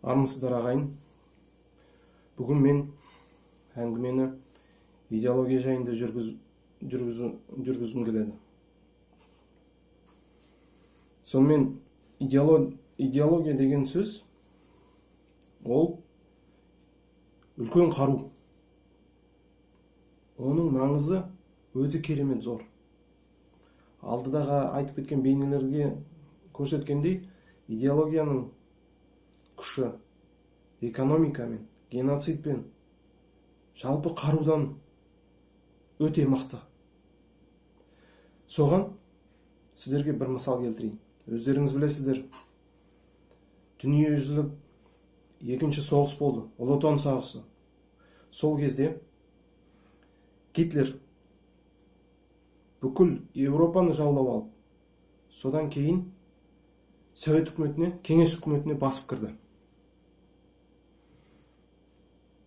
Армысыздар, ағайын! Бүгін мен әңгімені идеология жайында жүргізгім келеді. Сонымен, идеология деген сөз ол үлкен қару. Оның маңызы өте керемет зор. Алдыдағы айтып кеткен бейнелерге көрсеткендей, идеологияның күші экономикамен, геноцидпен, жалпы қарудан өте мықты. Соған сіздерге бір мысал келтірейін. Өздеріңіз білесіздер, дүниежүзілік екінші соғыс болды, Ұлы Отан соғысы. Сол кезде Гитлер бүкіл Еуропаны жаулап алып, содан кейін Совет үкіметіне, Кеңес үкіметіне басып кірді.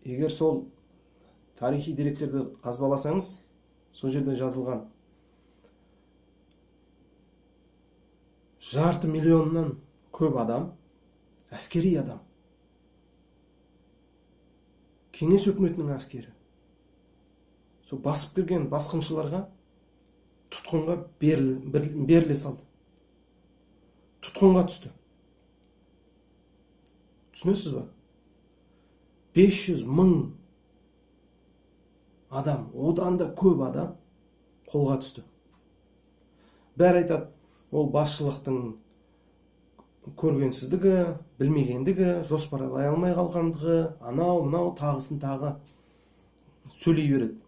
Егер сол тарихи деректерді қазбаласаңыз, сол жерде жазылған жарты миллионнан көп адам, әскери адам, Кеңес үкіметінің әскері, сол басып кірген басқыншыларға тұтқынға беріле салды, тұтқынға түсті. Түсінесіз ба? 500 мың адам, одан да көп адам қолға түсті. Бәрі айтады, ол басшылықтың көргенсіздігі, білмегендігі, жоспарлай алмай қалғандығы, анау мынау тағысын тағы сөйлей береді.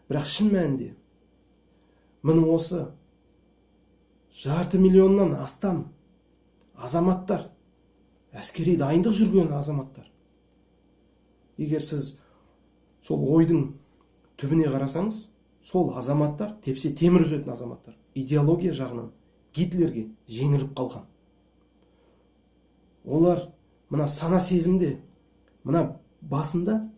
Бірақ шын мәнінде міне осы жарты миллионнан астам азаматтар, әскери дайындық жүрген азаматтар, егер сіз сол ойдың түбіне қарасаңыз, сол азаматтар тепсе темір үзетін азаматтар, идеология жағынан Гитлерге жеңіліп қалған. Олар мына сана сезімде, мына басында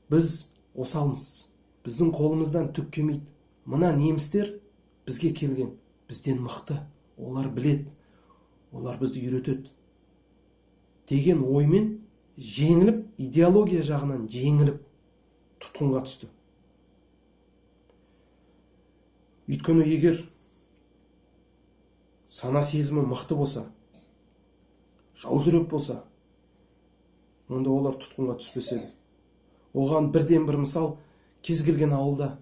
біз осалмыз, біздің қолымыздан түк келмейді, мына немістер бізге келген, бізден мықты, олар біледі, олар бізді үйретеді деген оймен жеңіліп, идеология жағынан жеңіліп тұтқынға түсті. Өйткені егер сана сезімі мықты болса, жау жүрек болса, онда олар тұтқынға түспес еді. Оған бірден бір мысал, кез келген ауылда,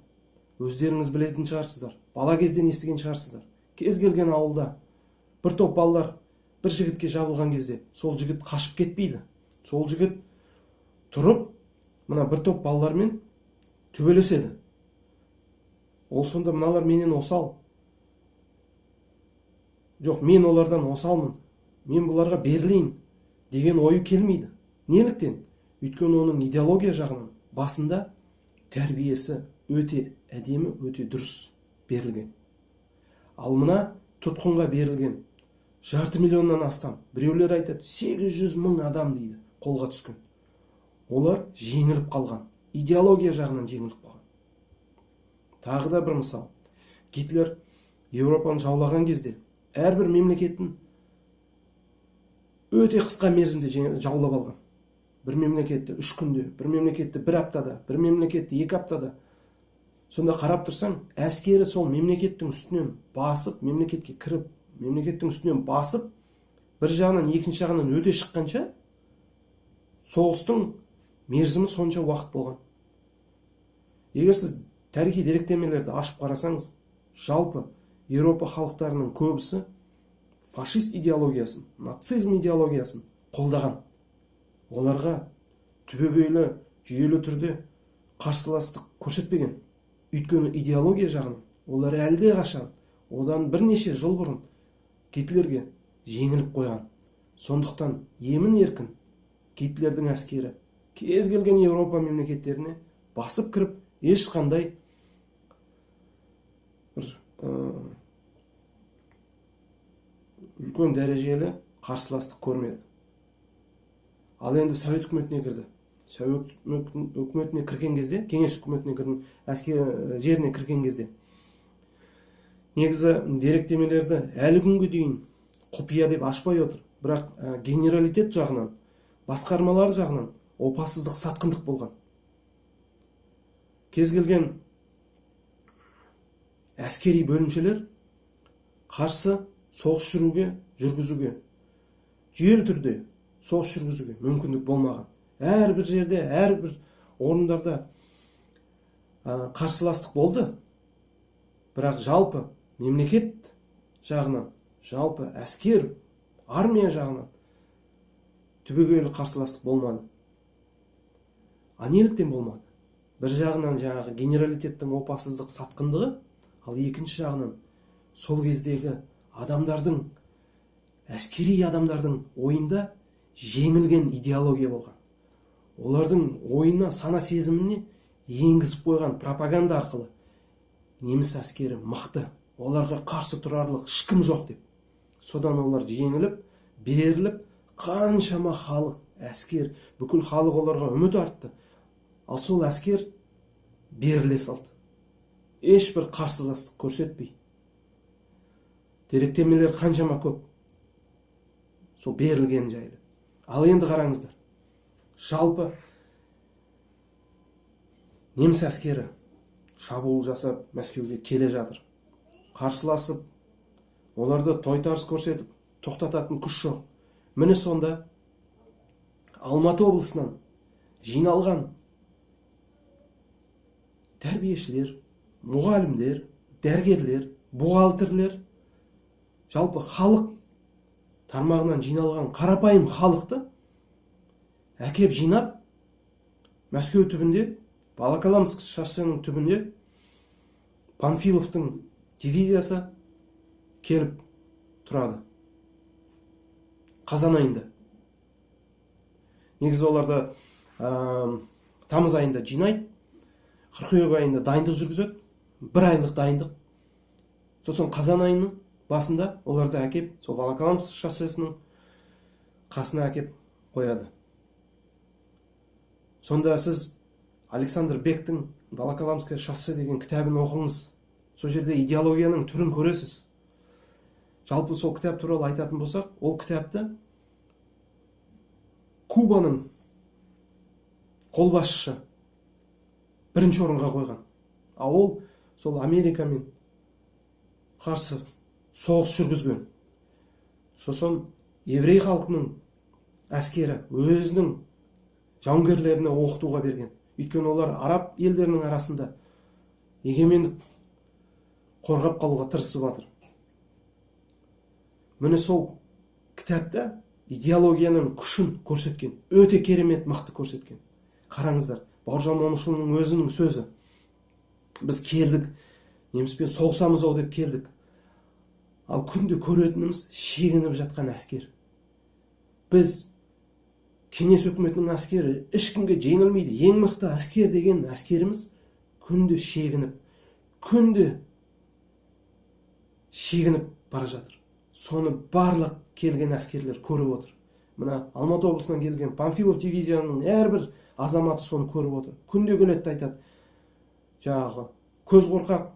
өздеріңіз білетін шығарсыздар, бала кезден естіген шығарсыздар, кез келген ауылда бір топ балалар бір жігітке жабылған кезде сол жігіт қашып кетпейді. Сол жігіт тұрып, мына бір топ балалармен төбелеседі. Ол сонда мыналар менен осал, жоқ, мен олардан осалмын, мен бұларға берілейін деген ойы келмейді. Неліктен? Өйткені оның идеология жағынан басында тәрбиесі өте әдемі, өте дұрыс берілген. Ал мына тұтқынға берілген жарты миллионнан астам, біреулер айтады 800 мың адам дейді қолға түскен, олар жеңіліп қалған, идеология жағынан жеңіліп қалған. Тағы да бір мысал, Гитлер Еуропаны жаулаған кезде әрбір мемлекеттің өте қысқа мерзімде жаулап алған. Бір мемлекетті 3 күнде, бір мемлекетті 1 аптада, бір мемлекетті 2 аптада. Сонда қарап тұрсаң, әскері сол мемлекеттің үстінен басып, мемлекетке кіріп, мемлекеттің үстінен басып, бір жағынан екінші жағынан өте шыққанша соғыстың мерзімі сонша уақыт болған. Егер сіз тарихи деректемелерді ашып қарасаңыз, жалпы Еуропа халықтарының көбісі фашист идеологиясын, нацизм идеологиясын қолдаған. Оларға түбегейлі, жүйелі түрде қарсыластық көрсетпеген. Өйткені идеология жағынан олар әлде қашан, одан бірнеше жыл бұрын Гитлерге жеңіліп қойған. Сондықтан емін еркін Гитлердің әскері кез келген Еуропа мемлекеттеріне басып кіріп, ешқандай бір үлкен дәрежелі қарсыластық көрмеді. Ал енді Совет үкіметіне кірді. Совет үкіметіне кірген кезде, Кеңес үкіметіне кірген, әскер жеріне кірген кезде, негізі деректемелерді әлі күнге дейін құпия деп ашпай отыр. Бірақ генералитет жағынан, басқармалар жағынан опасыздық, сатқындық болған. Кез келген әскери бөлімшелер қарсы соғыс жүргізуге, жүйелі түрде соғыс жүргізуге мүмкіндік болмаған. Әрбір жерде, әрбір орындарда қарсыластық болды. Бірақ жалпы мемлекет жағынан, жалпы әскер, армия жағынан түбегейлі қарсыластық болмады. А неліктен болмады? Бір жағынан жаңағы генералитеттің опасыздық, сатқындығы, ал екінші жағынан сол кездегі адамдардың, әскери адамдардың ойында жеңілген идеология болған. Олардың ойына, сана сезіміне енгізіп қойған пропаганда арқылы неміс әскері мықты, оларға қарсы тұрарлық ешкім жоқ деп. Содан олар жеңіліп, беріліп, қаншама халық, әскер, бүкіл халық оларға үміт артты. Ал сол әскер беріле салды. Ешбір қарсыластық көрсетпей. Деректемелер қаншама көп. Сол берілген жайлы. Ал енді қараңыздар. Жалпы неміс әскері шабуыл жасап Мәскеуге келе жатыр. Қарсыласып, оларды тойтарыс көрсетіп, тоқтататын күш жоқ. Міне сонда Алматы облысынан жиналған тәрбиешілер, мұғалімдер, дәрігерлер, бухгалтерлер, жалпы халық тармағынан жиналған қарапайым халықты әкеп жинап, Мәскеу түбінде, Волоколамск шоссенің түбінде Панфиловтың дивизиясы келіп тұрады. Қазан айында. Негізі оларды тамыз айында жинайды, қыркүйек айында дайындық жүргізеді, бір айлық дайындық. Сосын қазан айының басында оларды әкеп, сол Волоколамск шоссесінің қасына әкеп қояды. Сонда сіз Александр Бектің «Волоколамское шоссе» деген кітабын оқыңыз. Сол жерде идеологияның түрін көресіз. Жалпы сол кітап туралы айтатын болсақ, ол кітапты Кубаның қолбасшысы бірінші орынға қойған. А ол сол Америкамен қарсы соғыс жүргізген. Сосын еврей халқының әскері өзінің жауынгерлеріне оқытуға берген. Өйткені олар араб елдерінің арасында егемендік қорғап қалуға тырысып жатыр. Міне сол кітапта идеологияның күшін көрсеткен, өте керемет мықты көрсеткен. Қараңыздар, Бауыржан Момышұлының өзінің сөзі. Біз келдік, неміспен соғысамыз ау деп келдік. Ал күнде көретініміз шегініп жатқан әскер. Біз Кеңес үкіметінің әскері ешкімге жеңілмейді, ең мықты әскер деген әскеріміз күнде шегініп, күнде шегініп бара жатыр. Соны барлық келген әскерлер көріп отыр. Мына Алматы облысынан келген Панфилов дивизияның әрбір азаматы соны көріп отыр. Күнде келеді де айтады, жаңағы көз қорқақ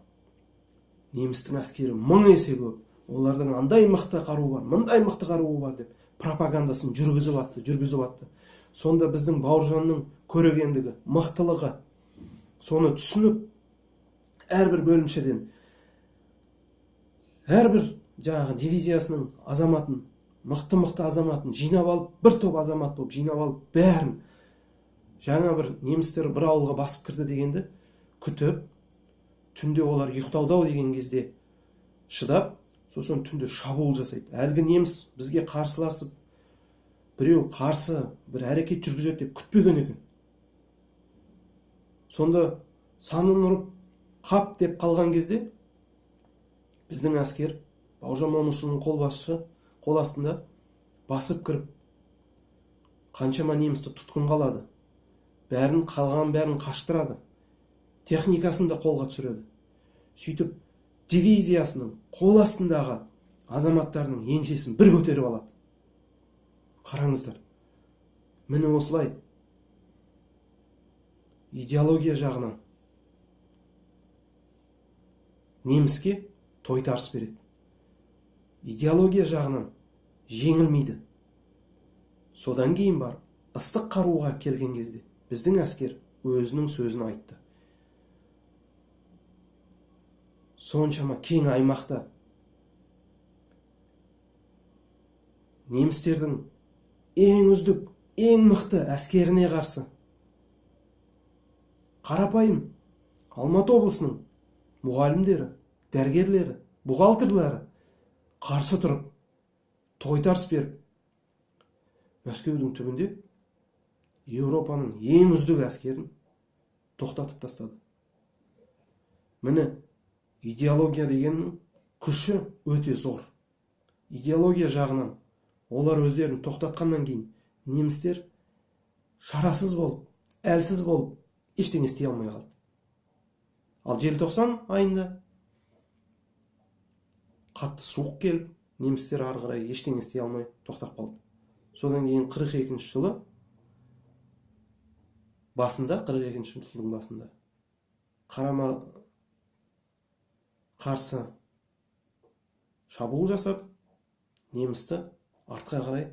немістің әскері 1000 есе көп, олардың андай мықты қаруы бар, мындай мықты қаруы бар деп пропагандасын жүргізіп атты, жүргізіп атты. Сонда біздің Бауыржанның көрегендігі, мықтылығы, соны түсініп, әрбір бөлімшеден, әрбір жаңағы дивизиясының азаматын, мықты-мықты азаматын жинап алып, бір топ азамат болып жинап алып, бәрін жаңа бір немістер бір ауылға басып кірді дегенді күтіп, түнде олар ұйықтауда деген кезде шыдап, сосын түнде шабуыл жасайды. Әлгі неміс бізге қарсыласып, біреу қарсы бір әрекет жүргізеді деп күтпеген екен. Сонда санын ұрып, қап деп қалған кезде біздің әскер Бауыржан Момышұлының қолбасшы қол астында басып кіріп, қаншама немісті тұтқынға алады, бәрін, қалған бәрін қаштырады, техникасын да қолға түсіреді. Сөйтіп дивизиясының қол астындағы азаматтарының еңсесін бір көтеріп алады. Қараңыздар, міне осылай идеология жағынан неміске тойтарыс береді. Идеология жағынан жеңілмейді. Содан кейін барып, ыстық қаруға келген кезде біздің әскер өзінің сөзін айтты. Соншама кең аймақта немістердің ең үздік, ең мықты әскеріне қарсы қарапайым Алматы облысының мұғалімдері, дәрігерлері, бухгалтерлері қарсы тұрып, тойтарыс беріп, Мәскеудің түбінде Еуропаның ең үздік әскерін тоқтатып тастады. Міне, идеология дегеннің күші өте зор. Идеология жағынан олар өздерін тоқтатқаннан кейін немістер шарасыз болып, әлсіз болып, ештеңе істей алмай қалды. Ал желтоқсан айында қатты суық келіп, немістер ары қарай ештеңе істей алмай тоқтап қалды. Содан кейін 42 жылы басында, 42 жылдың басында қарама қарсы шабуыл жасап, немісті артқа қарай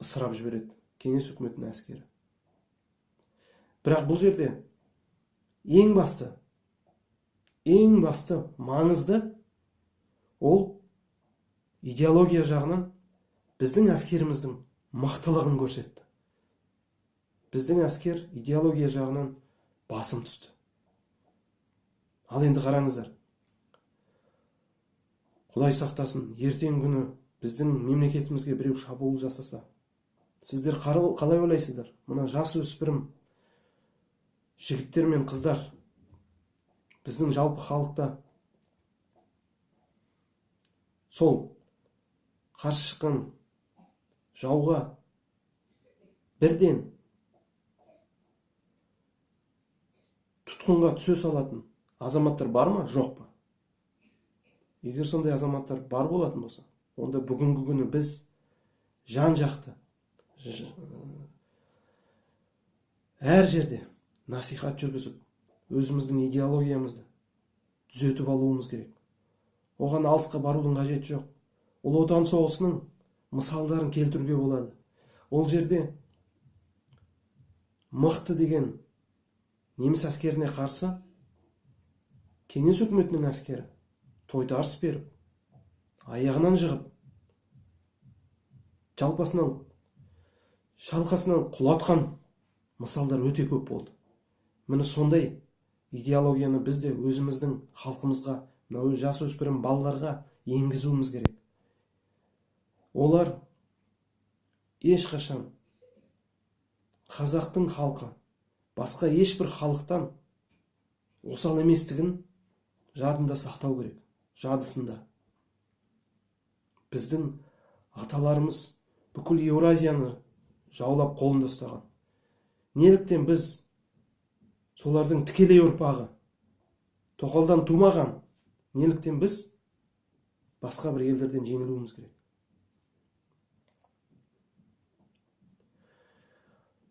ысырап жібереді кеңес үкіметінің әскері. Бірақ бұл жерде ең басты маңызды ол идеология жағынан біздің әскеріміздің мықтылығын көрсетті. Біздің әскер идеология жағынан басым түсті. Ал енді қараңыздар, Құдай сақтасын, ертең күні біздің мемлекетімізге біреу шабуыл жасаса, сіздер қалай ойлайсыздар? Мына жас өспірім жігіттер мен қыздар, біздің жалпы халықта сол қарсы шыққан жауға бірден тұтқынға түсе салатын азаматтар бар ма, жоқ па? Егер сондай азаматтар бар болатын болса, онда бүгінгі күні біз жан-жақты әр жерде насихат жүргізіп, өзіміздің идеологиямызды түзетіп алуымыз керек. Оған алысқа барудың қажеті жоқ. Ұлы Отан соғысының мысалдарын келтіруге болады. Ол жерде мықты деген неміс әскеріне қарсы кеңес үкіметінің әскері тойтарыс беріп, аяғынан жығып, жалпасынан, шалқасынан құлатқан мысалдар өте көп болды. Міне сондай идеологияны біз де өзіміздің халқымызға, мынау жас өспірім балаларға енгізуіміз керек. Олар ешқашан қазақтың халқы басқа ешбір халықтан осал еместігін жадында сақтау керек, жадысында. Біздің аталарымыз бүкіл Еуразияны жаулап қолында ұстаған. Неліктен біз солардың тікелей ұрпағы, тоқалдан тумаған, неліктен біз басқа бір елдерден жеңілуіміз керек?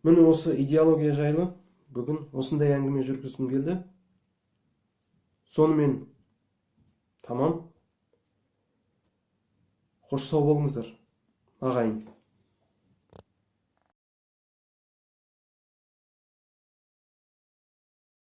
Міне осы идеология жайлы бүгін осындай әңгіме жүргізгім келді. Сонымен тамам. Қош сау болыңыздар, ағайын.